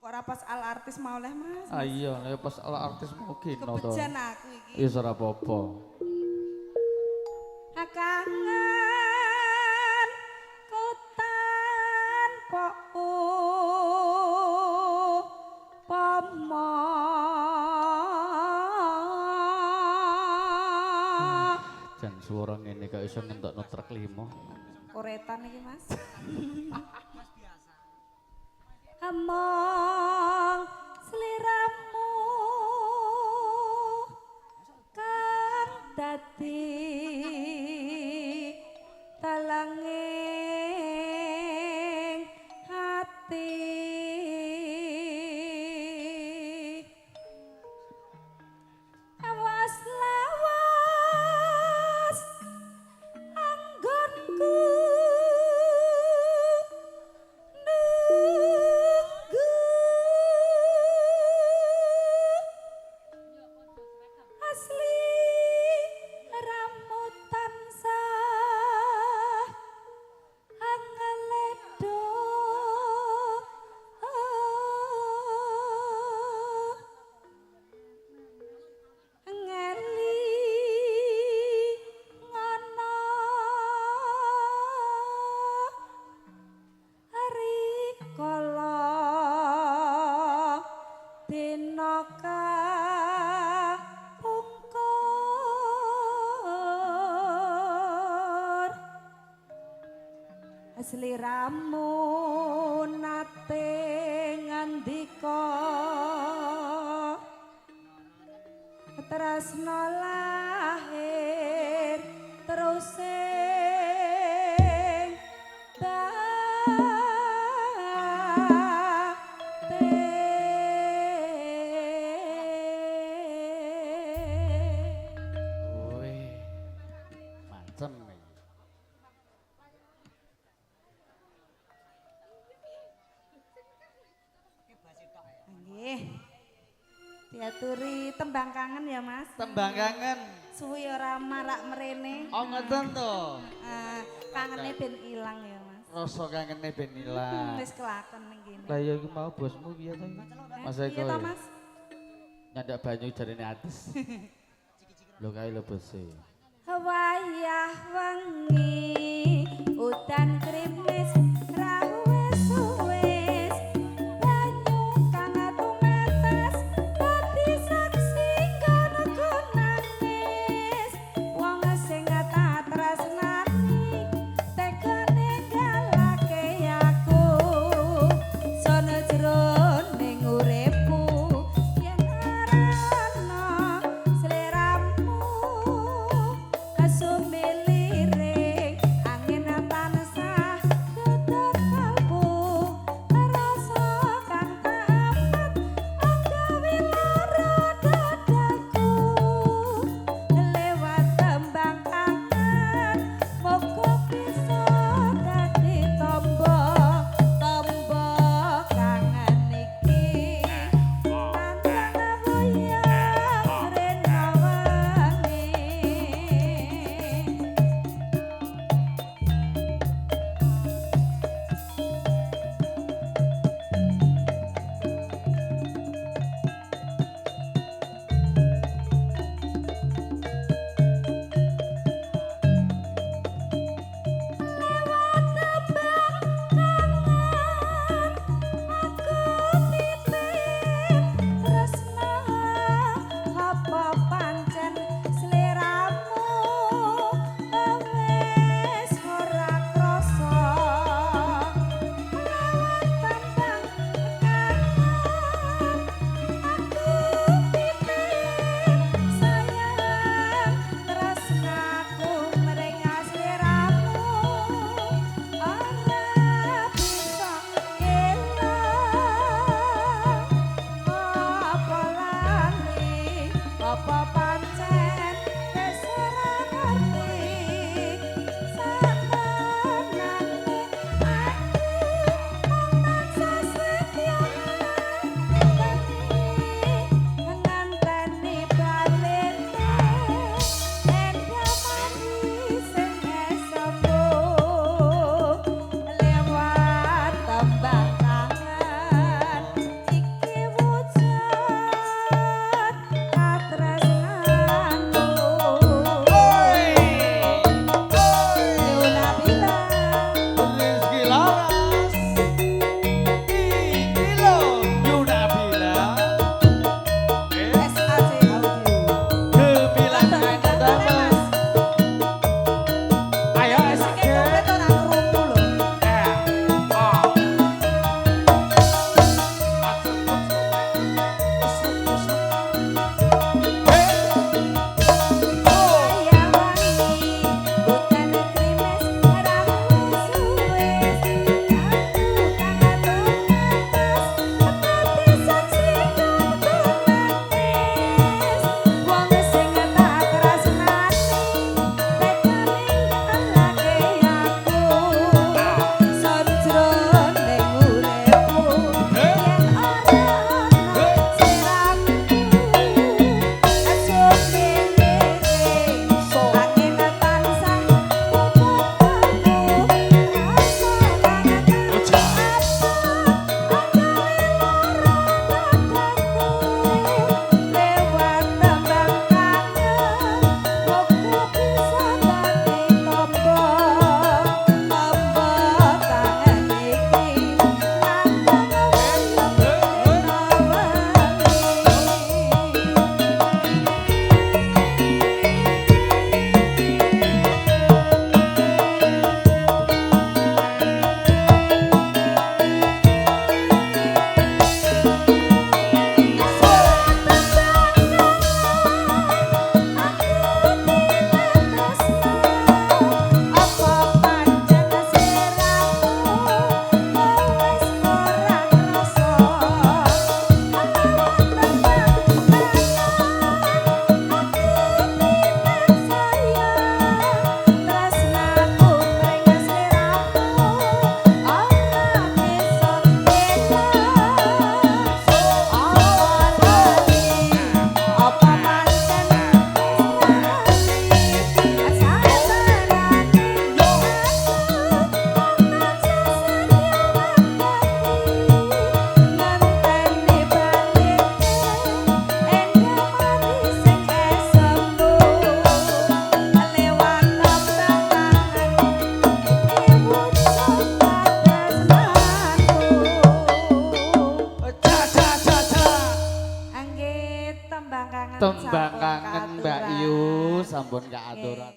Kok ora pas al artis mau oleh Mas. Ah iya, nek pas al artis mau kino to. Kebejan aku iki. Wis ora apa-apa. Kangen kutan pok upama. Jan suara ngene gak iso ngentokno trek 5. Koretan iki Mas. Among sliramu kang dadi talanging hati. Awas lawas anggonku nunggu asli ramu tansah angeledo ngeli ngono rikala dina kapungkur sliramu nate ngandika tresna lahir terus sing batin. Wih. Macem iki. Nggih. Diaturi tembang kangen ya, Mas. Tembang kangen. Suwi ora marak mrene. Oh ngoten to. Kangene ben ilang ya, Mas. Rasa kangene ben ilang. Wis kelakon ning kene. Lah ya iku mau bosmu piye to iki? Mas Eko. Piye to, ya? Mas? Nyandak banyu jarine atis. Lho kae lho bose. Wayah wengi udan krimis rawes wis banyu kang tumetes dadi saksi nggonku nangis wong sing tak tresnani tega ninggalake aku sono jroning uripku yen ora ana sliramu kasumiliring angin tansah Sampun kaaturan.